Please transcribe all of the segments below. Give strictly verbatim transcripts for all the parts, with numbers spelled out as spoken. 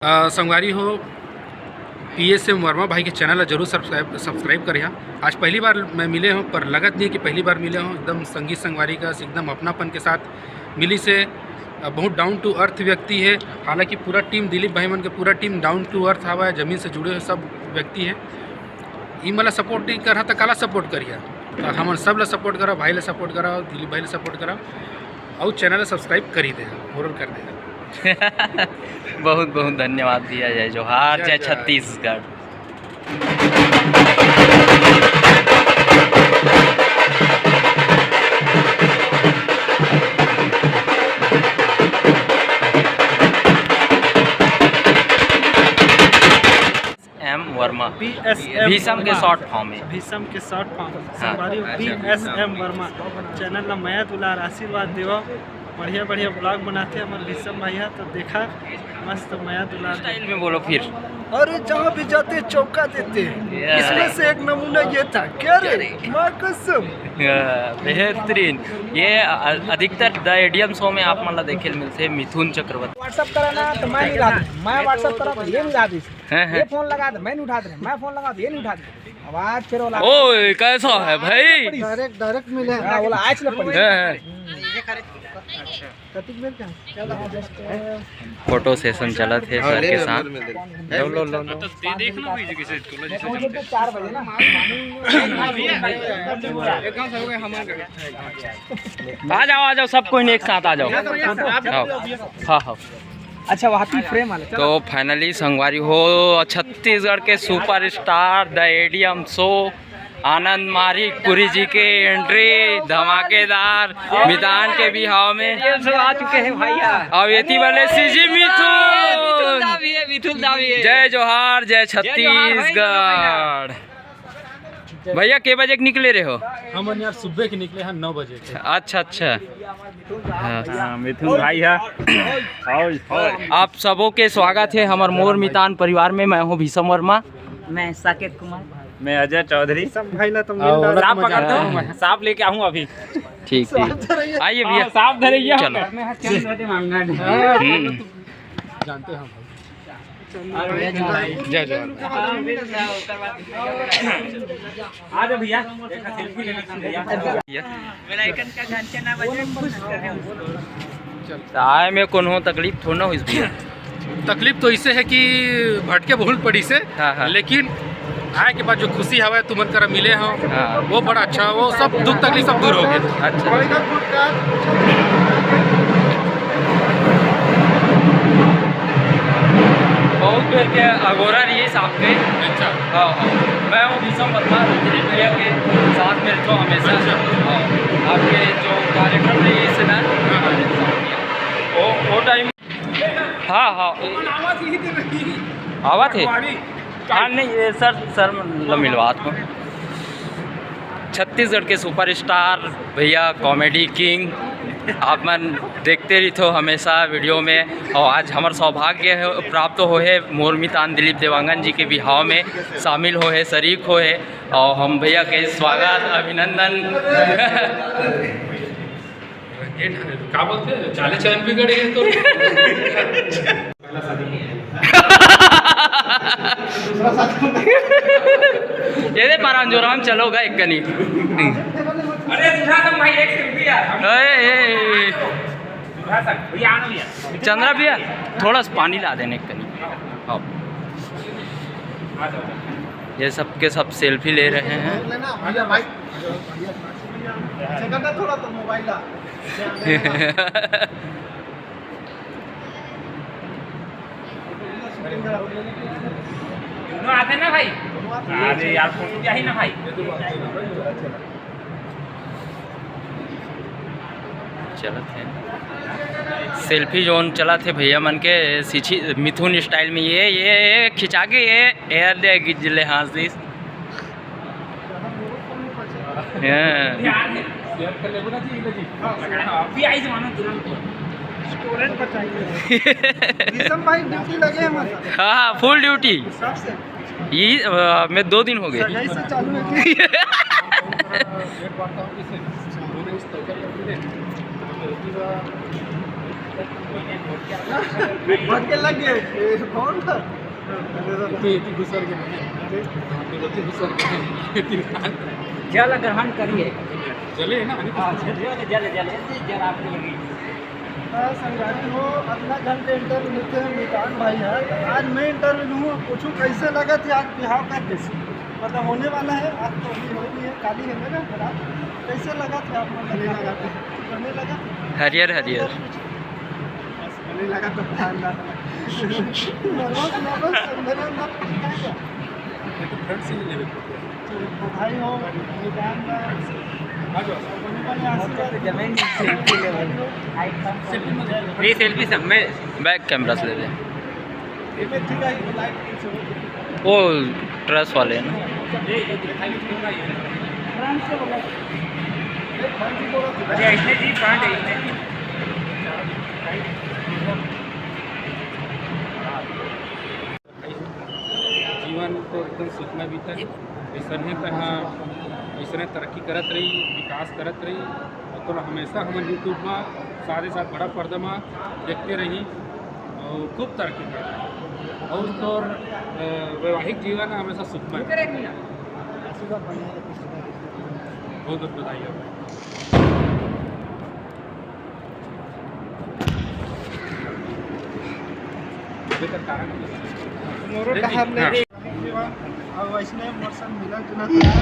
अ, संगवारी हो, पी S M Verma भाई के चैनल ला जरूर सब्सक्राइब, सब्सक्राइब करिहा। आज पहली बार मैं मिले हूँ, पर लगत नहीं कि पहली बार मिले हूँ। एकदम संगी संगवारी का, एकदम अपनापन के साथ मिलिस हे। अ, बहुत डाउन टू अर्थ व्यक्ति है। हालांकि पूरा टीम, दिलीप भाई मन के पूरा टीम डाउन टू अर्थ हवा है, जमीन से जुड़े हुए सब व्यक्ति है। ई मला सपोर्ट नहीं करहा त काला सपोर्ट करिहा? त हमन सब ला सपोर्ट करा, भाई ला सपोर्ट करा, दिलीप भाई ला सपोर्ट करा, और चैनल ला सब्सक्राइब करी दे, मोरल कर दे। बहुत बहुत धन्यवाद भैया। जय जोहार, जय जय जोहार। छत्तीसगढ़। एम वर्मा। पी एस एम भीषम के वर्मा। शॉर्ट फॉर्म है। भीषम के शॉर्ट फॉर्म। हाँ। संगवारी हो, अच्छा, पी एस एम वर्मा। चैनल ला मया दुलार आशीर्वाद देवा। बढ़िया बढ़िया ब्लॉग बनाते हमर भीषम भैया, तो देखा, मस्त मया दुलार। स्टाइल में बोलो फिर। अरे, जहाँ भी जाते चौका देते। ये इसमें से एक नमूना ये था। क्या रे? माँ कसम। या, बेहतरीन। ये अ-, अधिकतर द एडीएम शो में आप मन ला देखे ल मिलथे, मिथुन चक्रवर्ती। WhatsApp करा ना, तो मैं नहीं उठात। मैं WhatsApp करा, तो ये नहीं उठात। हैं, हैं। ये फोन लगा दे, मैं नहीं उठात रहे। मैं फोन लगा दे, ये नहीं उठात। आवाज फिर वाला। ओए, कैसा है भाई? डायरेक्ट, डायरेक्ट मिले। हाँ, बोला, आज ले पड़ी। हैं, हैं। कतिक बेर का? फोटो सेशन चलत हे सर के साथ। लो, लो, लो, लो। चार बजे ना। आ जाओ, आ जाओ, सब कोई एक साथ आ जाओ। आओ। हाँ, हाँ। अच्छा, वहाँ पे फ्रेम वाला। तो फाइनली संगवारी हो, छत्तीसगढ़ के सुपरस्टार द एडीएम शो आनंद मारी पुरी जी के एंट्री धमाकेदार मितान के बिहाव में। ये सब आ चुके हैं भैया। अब एती वाले सीजी मिथुन। मिथुन दा भी है, मिथुन दा भी है। जय जोहार, जय जय जोहार, भाई, जय जोहार। छत्तीसगढ़। भैया, के बजे के निकले रहे हो? हमन यार सुबह के निकले हैं नौ बजे के। अच्छा, अच्छा। हाँ। हाँ, मिथुन भाई है। आओ, आओ। आप सबों के स्वागत है हमर मोर मितान परिवार में। मैं हूँ भीषम वर्मा। मैं साकेत कुमार। मैं अजय चौधरी। सब भाई ला तो मिल और डालो, सांप मजा पकड़ता आता हूँ है। मैं, सांप लेके आऊँ अभी। ठीक, ठीक। आइए भैया। हाँ, सांप धरेगा। चलो। हम्म। जानते हैं भाई। जय जोहार। आ जाओ भैया, एक selfie ले लेते हैं भैया। भैया। बेल आइकन का घंटा ना बजे, push करें उसको। तो आए में कोनो तकलीफ थोड़ा ना होइस भैया? तकलीफ तो इसे है कि भटके बहुत पड़ी से, हाँ, हाँ। लेकिन आए के बाद जो खुशी हवय तुमन करा मिले हो, हाँ। वो बड़ा अच्छा, वो सब दुख तकलीफ सब दूर हो गए। अच्छा। बहुत बेर के अगोरा रही साहब के। अच्छा। हाँ, हाँ। मैं हूँ भीषम वर्मा, दिलीप भैया के साथ में रहता हूँ हमेशा। अच्छा। हाँ, आपके जो कार्यक्रम रही है, इसे ना, हाँ। वो, वो टाइम हाँ, हाँ। आवत हे? हाँ, नहीं, ये सर, सर, मतलब, मिलवात हूँ। छत्तीसगढ़ के सुपरस्टार भैया, कॉमेडी किंग, आप मन देखते रहिथो हमेशा वीडियो में, और आज हमर सौभाग्य है, प्राप्त होहे मोर मितान दिलीप देवांगन जी के बिहाव में शामिल होहे, शरीक होहे, और हम भैया के स्वागत, अभिनंदन। ये का बोलते हैं, चाले चांद बिगड़ गए तो। ये दे पारांजोराम चलोगा एक कनी। अरे दूल्हा तो भाई एक selfie यार। ए, ए, ए। दूल्हा तक भैया आना भैया। चंद्रा भैया, थोड़ा सा पानी ला देने एक कनी। हाँ। ये सब के सब सेल्फी ले रहे हैं। लेना भैया, भाई। सेकंड थोड़ा तो मोबाइल ला। दोनों आते ना भाई। अरे यार, फोटो क्या ही ना भाई। चलत हे सेल्फी जोन, चलत हे भैया मन के सिछी मिथुन स्टाइल में। ये, ये, ये खिंचा के ये एयर दे गिजले हाँस दिस। हाँ। अभी आई जमाना तुरंत। स्टोरेज बचाइए। विषम भाई ड्यूटी लगे हैं मतलब। हाँ, हाँ, फुल ड्यूटी। सबसे। ये, अ, मैं दो दिन हो गए। सगाई से चालू है। भटके लग गए, ये कौन था? इतनी, इतनी घुसर के नहीं। इतनी घुसर के नहीं। जल ग्रहण करिए। जले है ना? हाँ, जले, जले, जले, जल आपको लगी। हाँ, संगवारी हो, अतना झन के इंटरव्यू लेते हैं, मितान भाई है। आज मैं इंटरव्यू लूँ, पूछूँ कैसे लगा था आज बिहाव का दृश्य? मतलब होने वाला है, आज तो अभी हो नहीं है, काली है ना रात। कैसे लगा था आप? मतलब होने लगा था। होने लगा था? हरियर, हरियर। बस होने लगा तो ध्यान रखना। Nervous, nervous, nervous, nervous. Front से ही ले लेते हैं। बधाई हो, मैदान में। ये सेल्फी सब मैं बैक कैमरा से ले लें। वो ट्रस्ट वाले हैं ना। जीवन तो एकदम सुखमय बीतय। अइसने तहाँ, अइसने तरक्की करत रही, विकास करत रही, अउ तोला हमेशा हमन YouTube में साथ ही साथ बड़ा पर्दा में देखते रही अउ खूब तरक्की करत रही। अउ तोर, अ, वैवाहिक जीवन हमेशा सुखमय। बहुत बहुत बधाई हो। मोरो डहार ले। हाँ। और वैसने मोर संग मिला जुला करा।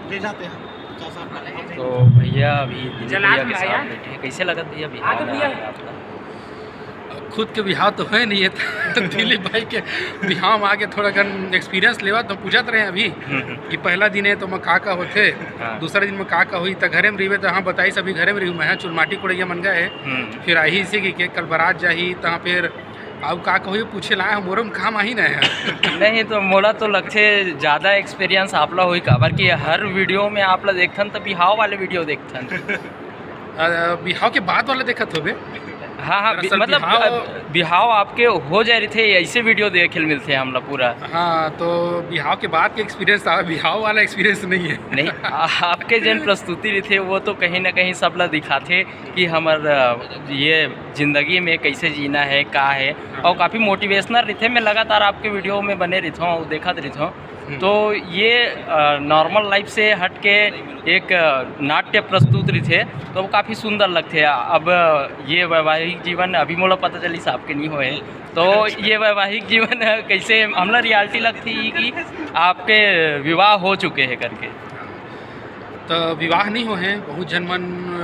ले जाते हैं। तो भैया अभी दिलीप भैया के साथ बैठे हैं। कैसे लगत भैया बिहाव में आके आपका? खुद के बिहाव तो होय नहीं है, तो दिलीप भाई के बिहाव में आके थोड़ा कन एक्सपीरियंस लेवा तो पूछत रहे अभी हम्म, हम्म। कि पहला दिन है तो मैं का का होथे, हाँ। दूसरा दिन में का का होई, त घरे में रहिबे तो हाँ बताई सभी घरे में रही, मैं चुरमाटी कुड़ैया मन गए है। हम्म। फिर आही इसी की के कल बारात जाही, तहाँ फिर अब का कहो, ये पूछे ला हम, मोरो में काम आही ना है। नहीं, तो मोला तो लगथे ज्यादा एक्सपीरियंस आप ला होई, काबर कि हर वीडियो में आप ला देखथन, त बिहाव वाले वीडियो देखथन। अ, बिहाव के बाद वाला देखत होबे? हाँ, हाँ, दरअसल मतलब, बिहाव अब बिहाव आपके हो जाए रहिथे, ऐसे वीडियो देखे ल मिलथे हमला पूरा। हाँ, तो बिहाव के बाद के एक्सपीरियंस, बिहाव वाला एक्सपीरियंस नहीं है। नहीं, आ-, आपके जेन प्रस्तुति रहिथे, वो तो कहीं ना कहीं सबला दिखाथे कि हमर, अ, ये जिंदगी में कैसे जीना है, का है, और काफ़ी मोटिवेशनल रहिथे। मैं लगातार आपके वीडियो में बने रहिथौं, देखत रहिथौं। हम्म। तो ये, अ, नॉर्मल लाइफ से हट के एक, अ, नाट्य प्रस्तुत रहिथे, तो वो काफ़ी सुंदर लगथे। अब ये वैवाहिक जीवन अभी मोला पता चलिस आपके नहीं होए, तो ये वैवाहिक जीवन कैसे हमला रियलिटी लगथे कि आपके विवाह हो चुके हैं करके? तो विवाह नहीं होए हे, बहुत झन मन,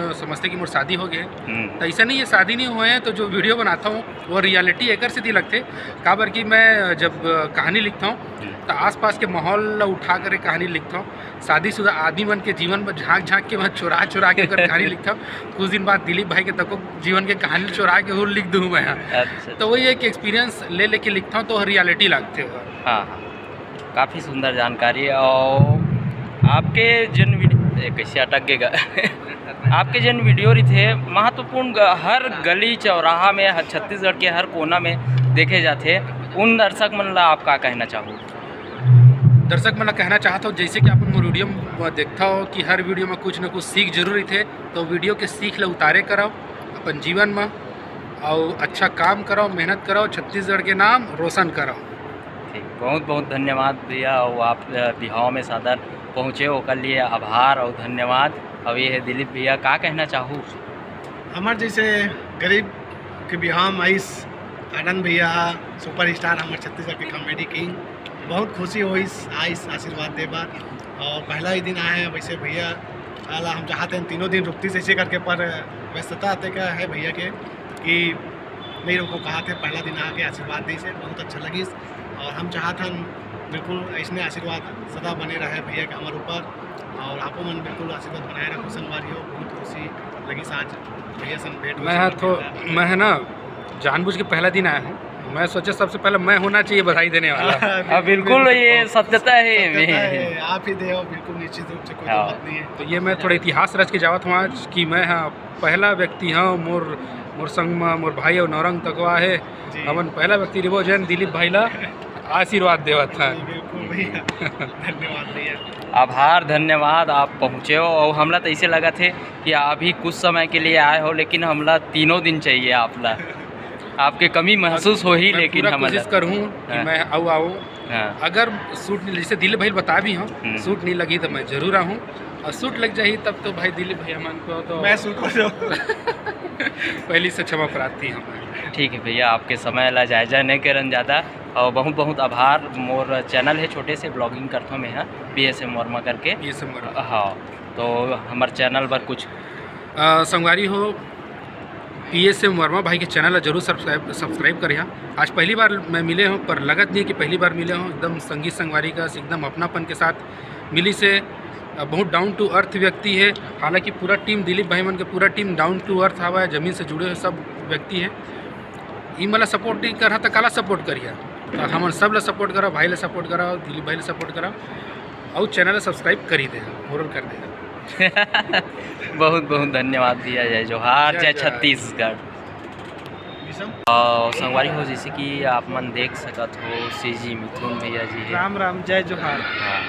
अ, समझथे कि मोर शादी हो गए। हम्म। तो ऐसा नहीं है, शादी नहीं होए हे, तो जो वीडियो बनाता हूँ वो रियलिटी एकर सेती लगथे, काबर कि मैं जब, अ, कहानी लिखता हूँ हम्म। तो आसपास के माहौल ला उठा कर कहानी लिखता हूँ। शादीशुदा आदमी मन के जीवन में झांक झांक के, मैं चुरा चुरा के ओकर कहानी लिखता हूँ। कुछ दिन बाद दिलीप भाई के तको जीवन के कहानी चुरा के वो लिख दूँ मैं। अच्छा। तो वही एक एक्सपीरियंस ले लेके लिखता हूँ, तो रियलिटी लगथे वो। हाँ, हाँ। काफ़ी सुंदर जानकारी। और आपके जेन वीड-, ए, कैसे अटक गे गा? आपके जेन वीडियो रहिथे महत्वपूर्ण, ग-, हर गली चौराहा में, हर छत्तीसगढ़ के हर कोना में देखे जाथे, उन दर्शक मन ला आप का कहना चाहो? दर्शक मन ला कहना चाहत हूँ, जैसे कि आप मन मोर वीडियो में देखता हो कि हर वीडियो में कुछ न कुछ सीख जरूर रहिथे, तो वीडियो के सीख ला उतारे करो अपन जीवन में, और अच्छा काम करो, मेहनत करो, छत्तीसगढ़ के नाम रोशन करो। ठीक, बहुत बहुत धन्यवाद भैया, और आप, अ, बिहाव में सादर पहुँचे, ओकर लिए आभार और धन्यवाद। और ये है दिलीप भैया, का कहना चाहू? हमर जैसे गरीब के बिहाव में आइस आनंद भैया, सुपरस्टार हमर छत्तीसगढ़ के कॉमेडी किंग, बहुत खुशी होइस, आइस आशीर्वाद दे बर। और पहला ही दिन आए हैं, वैसे भैया ला हम चाहते हैं तीनों दिन रुकतीस ऐसे करके, पर व्यस्तता आते का है भैया के कि नहीं रुको, कहा थे पहला दिन आके आशीर्वाद दी से बहुत अच्छा लगिस। और हम चाहत हन बिल्कुल ऐसने आशीर्वाद सदा बने रहे भैया के हमर ऊपर, और आपो मन बिल्कुल आशीर्वाद बनाए रखो संगवारी हो। बहुत खुशी लगिस आज भैया संग भेंट मैं होइस। तो, मैं है ना, जानबूझ के पहला दिन आया हूँ, मैं सोचा सबसे पहले मैं होना चाहिए बधाई देने वाला। हाँ, बिल्कुल, ये सत्यता है। सत्यता है, आप ही दे हो, बिल्कुल निश्चित रूप से, कोई हाँ। बात नहीं है। तो ये मैं थोड़ा इतिहास रच के जावत हूँ आज कि मैं, हाँ, पहला व्यक्ति हूँ, मोर, मोर संग में मोर भाई और नौरंग तकवा है, जी। हमन पहला व्यक्ति रिबो जेन दिलीप भाई ला आशीर्वाद देवत है। जी, बिल्कुल। धन्यवाद भैया। आभार, धन्यवाद, आप पहुँचे हो। और हमला तो ऐसे लगा थे कि अभी कुछ समय के लिए आए हो, लेकिन हमला तीनों दिन चाहिए आपला। आपके कमी महसूस हो ही, मैं लेकिन पूरा हम कोशिश करूँ कि हाँ। मैं आऊँ, आऊँ। हाँ। अगर सूट नहीं, जैसे दिलीप भाई बता भी हूँ, हम्म। सूट नहीं लगी तो मैं जरूर आऊँ, और सूट लग जाही तब तो भाई दिलीप भाई हमन को तो मैं सूट हो जाऊँ। पहली से क्षमा प्रार्थी हमें। ठीक है भैया, आपके समय ला जायजा नहीं करन ज़्यादा, और बहुत बहुत आभार। मोर चैनल है छोटे से, ब्लॉगिंग करता हूँ मैं यहाँ, पी एस एम वर्मा करके। पी एस एम वर्मा। हाँ, तो हमारे चैनल पर कुछ अ, संगवारी हो, पी एस एम वर्मा भाई के चैनल ला जरूर सब्सक्राइब, सब्सक्राइब करिहा। आज पहली बार मैं मिले हूँ, पर लगत नहीं कि पहली बार मिले हूँ। एकदम संगी संगवारी का एकदम अपनापन के साथ मिली से, अ, बहुत डाउन टू अर्थ व्यक्ति है। हालांकि पूरा टीम, दिलीप भाई मन के पूरा टीम डाउन टू अर्थ हवा है, जमीन से जुड़े हुए सब व्यक्ति है। ई मला सपोर्ट नहीं करहा तो काला सपोर्ट करिहा? तो हमन सब ला सपोर्ट करा, भाई ला सपोर्ट करा, दिलीप भाई ला सपोर्ट करा, और चैनल ला सब्सक्राइब करी दे, मोरल कर दे। बहुत बहुत धन्यवाद भैया, जय जोहार, जय जय जोहार। छत्तीसगढ़। और संगवारी हो, जैसे कि आप मन देख सकत हो, सी जी मिथुन भैया जी है। राम राम, जय जोहार। हाँ,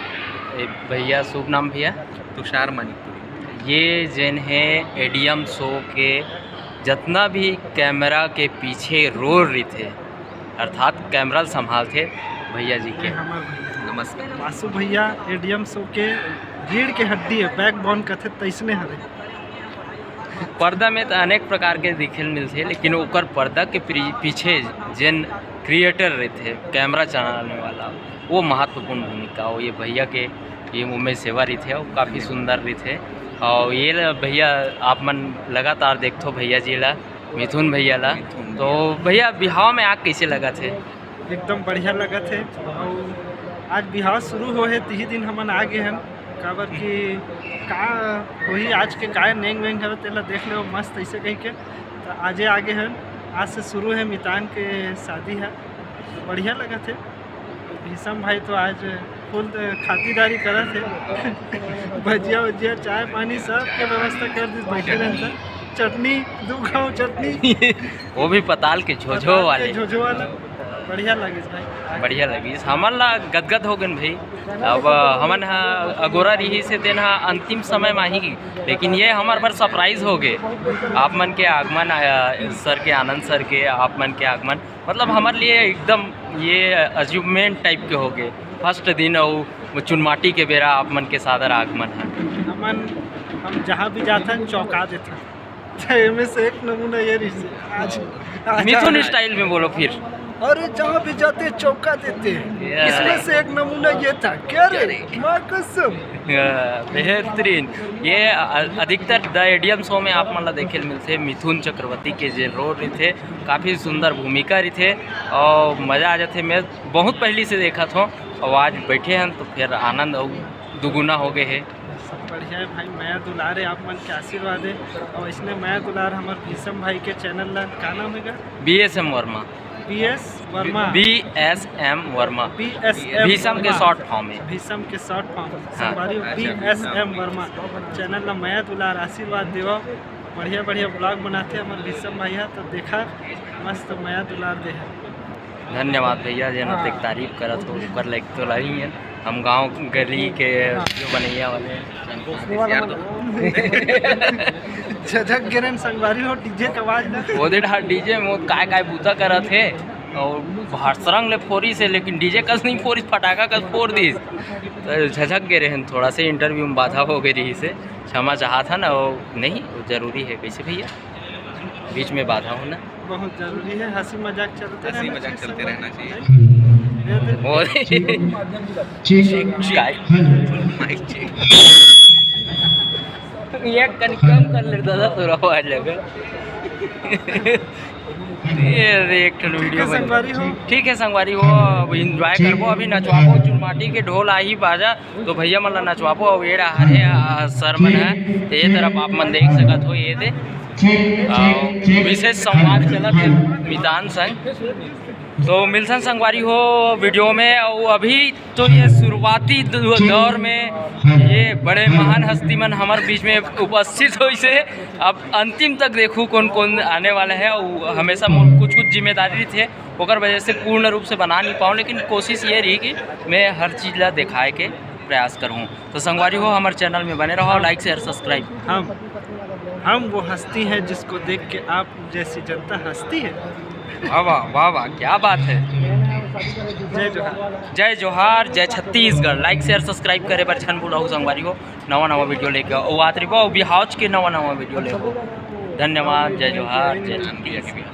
ए, भैया शुभ नाम भैया? तुषार मणिपुरी। ये जेन है एडीएम शो के, जितना भी कैमरा के पीछे रोल रहिथे, अर्थात कैमरा ल संभालथे भैया जी के। ये हमार भैया। नमस्कार। बासु भैया एडीएम शो के रीढ़ के हड्डी है, बैकबोन कथे तैसने हरे। पर्दा में तो अनेक प्रकार के दिखे ल मिलथे, लेकिन ओकर पर्दा के पी-, पीछे जेन क्रिएटर रहिथे, कैमरा चलाने वाला, वो महत्वपूर्ण भूमिका हो। ये भैया के ये उमेश सेवा रहिथे, वो काफ़ी सुंदर रहिथे। और ये ल-, भैया आप मन लगातार देखथो भैया जी ला, मिथुन भैया ला। मिथुन तो भैया, बिहाव में आग कैसे लगत हे? एकदम बढ़िया लगत हे। अउ आज बिहाव शुरू हो हे, तिही दिन हमन आ गे हन, काबर कि का होही आज के, काय नेंग वेंग हवे, तेला देख लेव मस्त ऐसे कहि के। तो आजे आ गे हन, आज से शुरू है मितान के शादी है, तो बढ़िया लगत हे। भीषम भाई तो आज फुल खातिरदारी करत हे। भजिया उजिया, चाय पानी, सब के व्यवस्था कर दिस, बैठे रहन त। चटनी, दू घाव चटनी। वो भी पताल के झोझो पताल के वाले। झोझो वाला। बढ़िया लगिस भाई। बढ़िया लगिस। हमन ला गदगद हो गेन भाई। अब हमन ह अगोरा रिहिस हे तेन ह अंतिम समय म आही, लेकिन ये हमर बर सरप्राइज हो गे। आप मन के आगमन, अ, सर के, आनंद सर के, आप मन के आगमन, मतलब हमर लिए एकदम ये अचीवमेंट टाइप के हो गे। फर्स्ट दिन अउ वो चुनमाटी के बेरा आप मन के सादर आगमन है। हमन, हम जहाँ भी जाथन चौंका देथन। तो एमे से एक नमूना ये रहिस हे। आज, आज मिथुन आज स्टाइल में बोलो फिर। अरे जहाँ भी जाते चौंका देते हैं। ये इसमें से एक नमूना ये था। क्या रे? माँ कसम। या, बेहतरीन। ये अ-, अधिकतर द एडीएम शो में आप मन ला देखे ल मिलथे, मिथुन चक्रवर्ती के जे रोल रहिथे, काफ़ी सुंदर भूमिका रहिथे और मज़ा आ जाथे। मैं बहुत पहली से देखत हों और आज बैठे हन तो फिर आनंद अउ दुगुना हो गए हे। सब बढ़िया है भाई, मया दुलार है, आप मन के आशीर्वाद है। और इसने मया दुलार हमर भीषम भाई के चैनल ला, का नाम हेगा? बी एस एम वर्मा। बी एस वर्मा। बी एस एम वर्मा। बी एस एम भीषम के वर्मा। शॉर्ट फॉर्म है। भीषम के शॉर्ट फॉर्म। हाँ। संगवारी हो, अच्छा, बी एस एम वर्मा। चैनल ला मया दुलार आशीर्वाद देवा, बढ़िया बढ़िया ब्लॉग बनाथे हमर भीषम भाई है, तो देखा मस्त मया दुलार दे है। धन्यवाद भैया, जेन हाँ। अतेक तारीफ करत हो, ओकर लायक तो नहीं है। हम गांव गली के हाँ। जो बनैया वाले हैं। दोस्ती वाला यार बना। झझक गे रेन संगवारी हो, डीजे के आवाज ना। वो दे डीजे में वो काय काय बूता करत हे और भाषरंग ले फोरिस हे, लेकिन डीजे कस नहीं फोरिस, फटाका कस फोर दिस। तो झझक गे रेन, थोड़ा से इंटरव्यू में बाधा हो गई रहिस हे, क्षमा चाहत हन। और नहीं, वो जरूरी है। कैसे भैया, बीच में बाधा होना बहुत जरूरी है, हंसी मजाक चलते हंसी रहना मजाक चाहिए चलते सब। रहना चाहिए। दे दे। वो चेक, चेक, काय? हेलो। Mic check. ये कन कम कर ले दादा, तोरा आवाज लगा। ये रे, एक ठन ठीक वीडियो है बन-, संगवारी हो। ठीक है संगवारी हो, अब एंजॉय करबो, अभी नचवाबो चुनमाटी के ढोल आही बाजा, तो भैया मन ला नचवाबो। अउ ये डहर हे, आ, सर मन है, तो ये तरफ आप मन देख सकत हो, ये दे। आ, विशेष संवाद चलत हे मितान संग। तो मिलथन संगवारी हो वीडियो में। अउ अभी तो ये शुरुआती दौ-, दौर में ये बड़े महान हस्ती मन हमर बीच में उपस्थित होइस हे। अब अंतिम तक देखू कौन कौन आने वाला है। अउ हमेशा मोर कुछ कुछ जिम्मेदारी रहिथे, ओकर वजह से पूर्ण रूप से बना नहीं पाऊँ, लेकिन कोशिश ये रही कि मैं हर चीज़ ला दिखाए के प्रयास करूँ। तो संगवारी हो, हमर चैनल में बने रहो, लाइक, शेयर, सब्सक्राइब। हम हम वो हस्ती हैं जिसको देख के आप जैसी जनता हंसती है। वाह वाह, वाह वाह, क्या बात है। जय जोहार। जय जोहार, जय छत्तीसगढ़। लाइक, शेयर, सब्सक्राइब करे बर झन भूलहू संगवारी हो। नवा नवा वीडियो लेके अउ आत रहिबो, अउ बिहाव के नवा नवा वीडियो लेबो। धन्यवाद, जय जोहार, जय छत्तीसगढ़।